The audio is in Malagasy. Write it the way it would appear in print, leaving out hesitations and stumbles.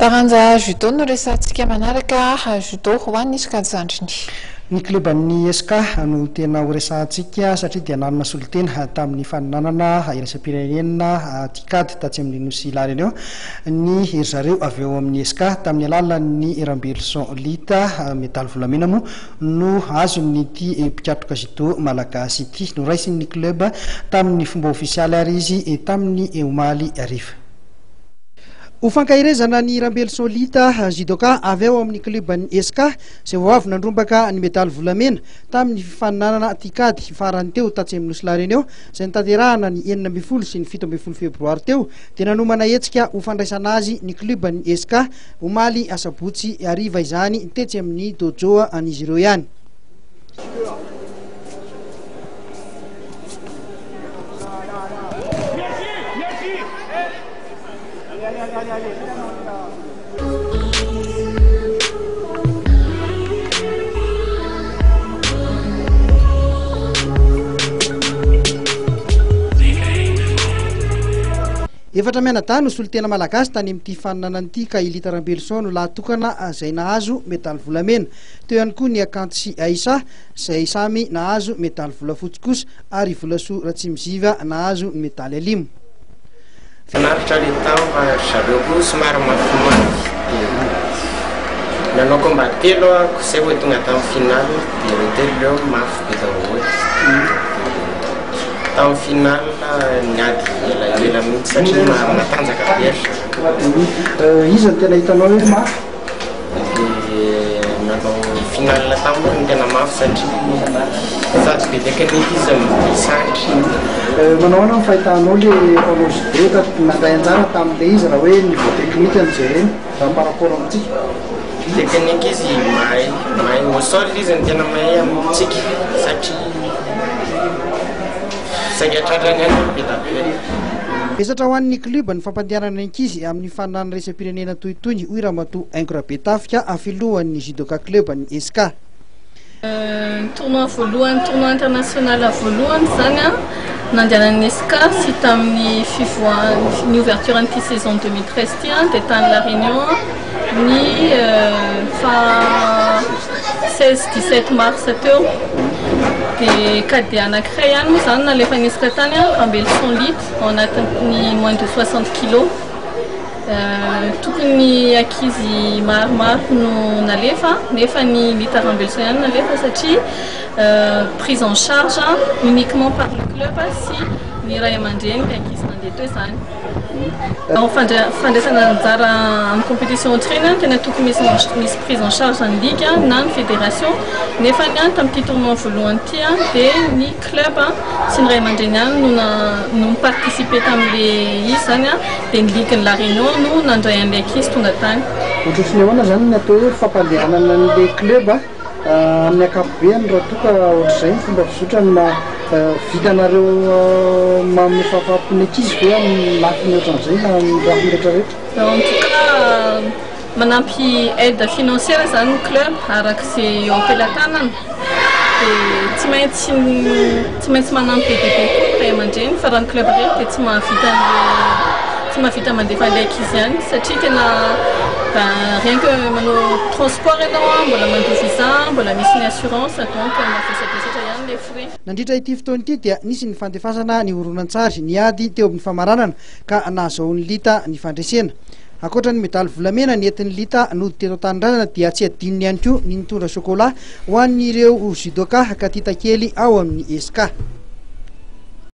Taranja judo no resahantsika manaraka, judo ho an'ny sokajy zandriny. Ny klioban'ny Esca no tena horesahantsika satria dia nanana solontena tamin'ny faninanana iraisam-pirenena Ticad tatsy amin'ny Nosy La Réunion ny ry zareo avy ao amin'ny Esca tamin'ny alalan'ny Rambeloson Lita. Medaly volamena moa no azon'ity mpikatroka judo malagasy ity. Noraisin'ny club tamin'ny fomba ofisialy ary izy tamin'ny omaly hariva. Ho fankaherezana an'i Rambeloson Lita, judoka avy ao amin'ny klioban'ny Esca, izay vao avy nandrombaka ny medaly volamena tamin'ny fifaninanana Ticad farany teo tatsy amin'ny Nosy La Réunion, izay notanterahana ny 16 sy ny 17 febroary teo, dia nanomana hetsika ho fandraisana azy ny klioban'ny Esca, omaly asabotsy hariva izany tetsy amin'ny dojo an'izy ireo ihany. Efatra mianadahy no solontena malagasy tany amin'ity faninanana ity ka i Lita Rambeloson no lahy tokana izay nahazo medaly volamena. Teo ihany koa ny Akanto sy Aïssa izay samy nahazo medaly volafotsy kosa ary i Volasoa Ratsimiziva nahazo ny medaly alimo. Finaritra le tao fa ry zareo koa somary mafimafy de nanao combat telo aho ko zay vao tonga tamin'ny final de ireo telo ireo mafy be daholo de tamin'ny final niady elaela mihitsy satria matanjaka be ry zareo. Iza no tena hitanao hoe mafy? Dia nanao final tamiko no tena mafy satria sady be technique izy no be sandry. Manao ahoana ny fahitanao le mpanao judo tato nandray anjara tamin'ilay izy raha hoe niveau technique no jerena raha par rapport amintsika? Technique izy mahay, mahay au sol izy no tena mahay amintsika satria saika tratrany ihany be dia be. Vesatra ho an'ny klioba ny fampandehanana ny ankizy amin'ny faninanana iraisam-pirenena toy itony, hoy Ramatoa Haingo Rabetafika, filohan'ny Judoka Club ny Esca. Ny tournoi voalohany, tournoi international voalohany izany an, nandehanan'ny Esca sy tamin'ny fivoahan'ny, ny ouverture an'ity saison 2013 ity an, dia tany La Réunion ny faha 16, 17 mars teo. Dia cadet anankiray ihany moa izany nalefan'ny Esca tany an, Rambeloson Lita. Ao anatin'ny moins de 60 kilos. Tokony ankizy maromaro no nalefa nefa ny Lita Rambelison ihany nalefa satria prise en charge uniquement par le club sy ny ray aman-dreny ny ankizy nandeha teo izany. Ao fandraisana anjara amin'ny compétition ohatr'ireny tena tokony misy prise en charge ny ligue na ny fédération nefa ny tamin'ity tournoi voalohany ity dia ny club sy ny ray aman-dreny ihany no no ni-participer tamin'le izy izany dia ny ligue ny La Réunion no nandray an'ilay ankizy tonga tany. Ohatran'ny ahoana izany ny atao hoe fampandehanana an'ilay club amin'ny ankapobeny raha toa ka ohatr'izay ny fomba fizotrany na vitanareo manome fahafaham-po ny ankizy ve amin'ny lafiny ohatran'izay na amin'ny lafiny rehetrarehetra? En tout cas Manampy aide financière izany ny club araka izay eo am-pelatanana dia tsy maintsy tsy maintsy manampy be dia be koa ny ray aman-dreny fa raha ny club irery dia tsy mahavita an'ilay tsy mahavita mandefa an'ilay ankizy any satria tena rien que manao transport ianao an, mbola mandoa visa, mbola misy ny assurance donc mavesabesatra ihany ilay frais. Nandritra ity fotoana ity dia nisy ny fandefasana ny horonantsary niady teo amin'ny famaranana ka nahazahoan'i Lita ny fandresena. Ankoatra ny medaly volamena nentin'i Lita nody teto an-tanindrazana dia tsy adinony ihany koa ny nitondra chocolat ho an'ireo judoka katita kely ao amin'ny Esca.